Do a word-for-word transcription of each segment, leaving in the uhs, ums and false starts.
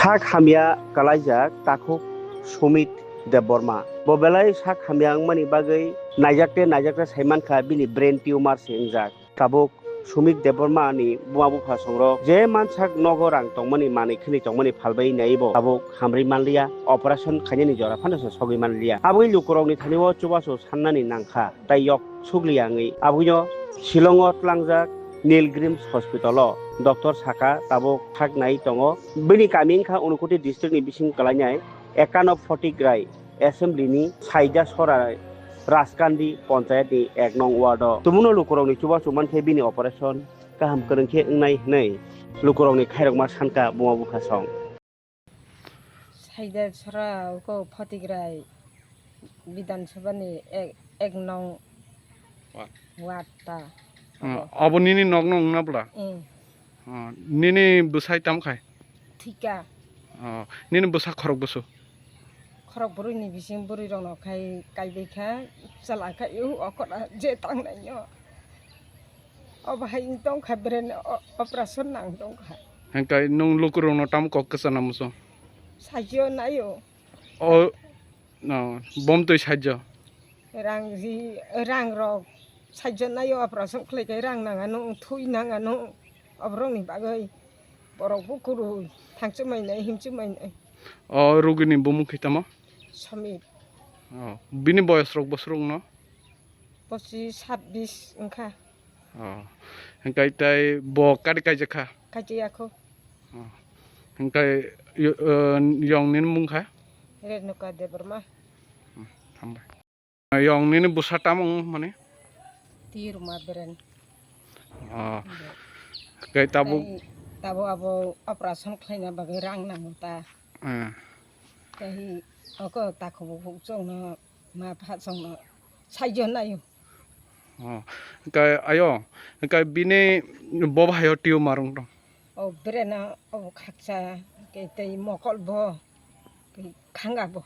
Sak hamya kalaijak takhuk Sumit Debbarma. Bo belai sak hamya wngmani bagwi naijak te naijak te saimankha bini brain tumor se wngjak. Tabuk Sumit Debbarma ni buma bupha songrok je mansak nogo rang tongmani manwi khini tongmani phalbai naibo tabuk hamri manliya, operation khainani jora phano se sogwi manliya. Aboni lukurokni thani o chubachu sannani nangkha. Tai yok sukliya wngwi. Abwino Shillongo tlangjak Nilgrims Hospitalo doctor saka tabuk thak nai tongo. Bini kami wngkha Unakoti district ni bising kwlainai Ekano Photigrai assembly ni Saida Sora Raskandi ponchayat ni ek nong ward o. Tumuno lukurokni chubachu mankhe bini operation kaham kwrwng khe wngnai hwnwi lukurokni khairokma sanka buma bupha song. Saida Sora uko Photigrai Bidhan Sabha ni ek, ek nong Ward. Ward ta. Hmm, abo. Abo nini nok nong na bla? Hmm. Hmm, nini bwsai tam khai? Thika. Oh, nini bwsa khorok bwsu? Khorok bwrwi ni bising bwrwi rok no khai kaibai kha, chala kha, u okora je tang nai yo. Obo hai wng tong kha, brain o-, operation nang tong kha. Hengkai nwng lukurokno tamo kok kwchana muchung? Sajio naio. O, no, bom twi sajio. Rang ri, rang rok sajio naio, operation khlai khe rang nang ano, thui nang ano, oborok ni bagwi borok bo kwrwi thang chumai nai, him chumai nai. O rugini bumung khe tamo? Samir. O, bini boyos rok bosor wngno? Pochis, sabbish wngkha. Oh. Hingkai tai bo kari kaijak kha? Kaijak ya kho. Oh. Hingkai yo-, eh, yong nini mung kha? Renuka Debbarma. Hmm, hambai. Yong nini bwsa tamo wng mani? Tiruma Beren. Oh. Hingkai tabuk. Tai tabuk abo operation khlaina bagwi rang nango ta. Eh. Tai oko takhuk bukhuk chwngno ma pha chwngno saijo naio. Oh, hingkai ayo, hingkai bini bo bahayo tumor wng tong? O, berena obo khaksa, hingkai tei mokol bo, tei khanga bo.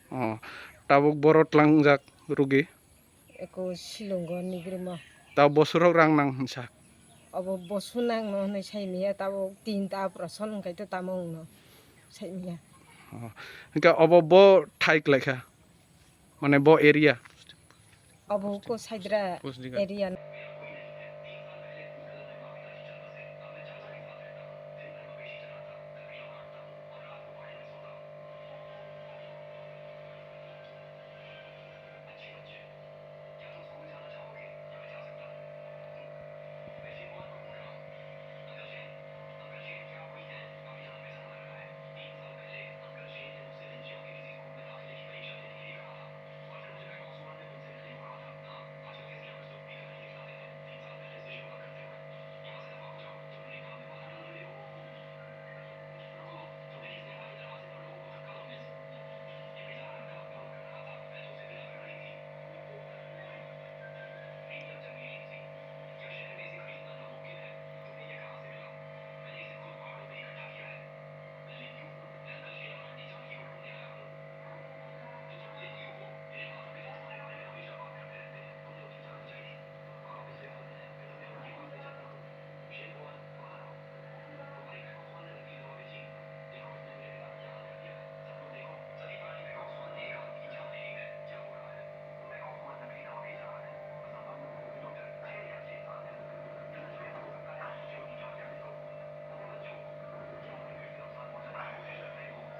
Oh, tabuk boro tlangjak rugi? Eko silongo nigrimo. Ta bosurok rang nang hinsa? Obo bosu nang no hinwi sai miya, tabuk tinta operation hingkai to tamo wngno sai miya. Oh, hingkai obo bo thai klaikha? Mane bo area? Obo ko Saidra Postdinghati area.